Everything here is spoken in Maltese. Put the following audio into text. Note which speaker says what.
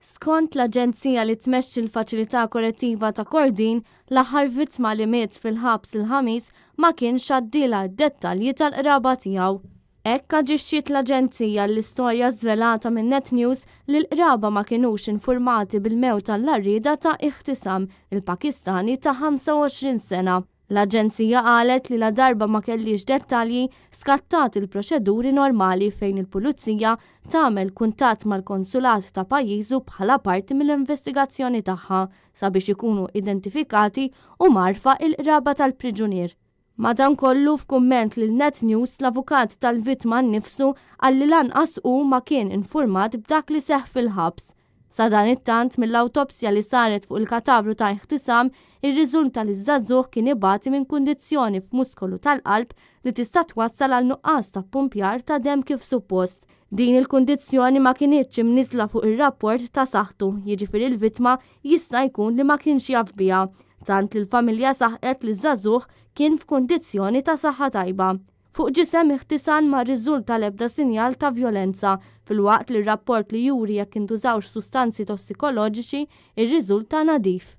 Speaker 1: Skont l-aġenzija li tmexxi l-Faċilità Korrettiva ta' Kordin, l-aħħar vittma li miet fil-ħabs il-Ħamis ma kienx għaddielha d-dettalji tal-qraba tiegħu. Hekk aġixxiet l-aġenzija l-istorja żvelata minn Net News li l-qraba ma kinux infurmati bil-mewt għall-għarrieda ta' Ikhtisam, il-Pakistani ta' 25 sena. L-aġenzija qalet li ladarba ma kellhiex dettalji, skattat il-proċeduri normali fejn il-pulizija tagħmel kuntatt mal-konsulat ta' pajjiżu bħala parti mill-investigazzjoni tagħha sabiex ikunu identifikati u mgħarrfa il-qraba tal-priġunier. Madankollu, f'kumment lil Net News, l-avukat tal-vittma nnifsu qal li lanqas hu ma kien infurmat b'dak li seħħ fil-ħabs. Sadanittant, mill-awtopsja li saret fuq il-katavru ta' Ikhtisam irriżulta li ż-żagħżugħ kien ibati minn kundizzjoni f'muskolu tal-qalb li tista' twassal għal nuqqas ta' ppumpjar ta' demm kif suppost. Din il-kundizzjoni ma kinitx imniżżla fuq ir-rapport ta' saħħtu, jiġifieri l-vittma jista' jkun li ma kienx jaf biha, tant li l-familja saħqet li ż-żagħżugħ kien f'kundizzjoni ta' saħħa tajba. Fuq ġisem Ikhtisan ma rriżulta l-ebda sinjal ta' vjolenza, filwaqt li r-rapport li juri jekk intużawx sustanzi tossikoloġiċi rriżulta nadif.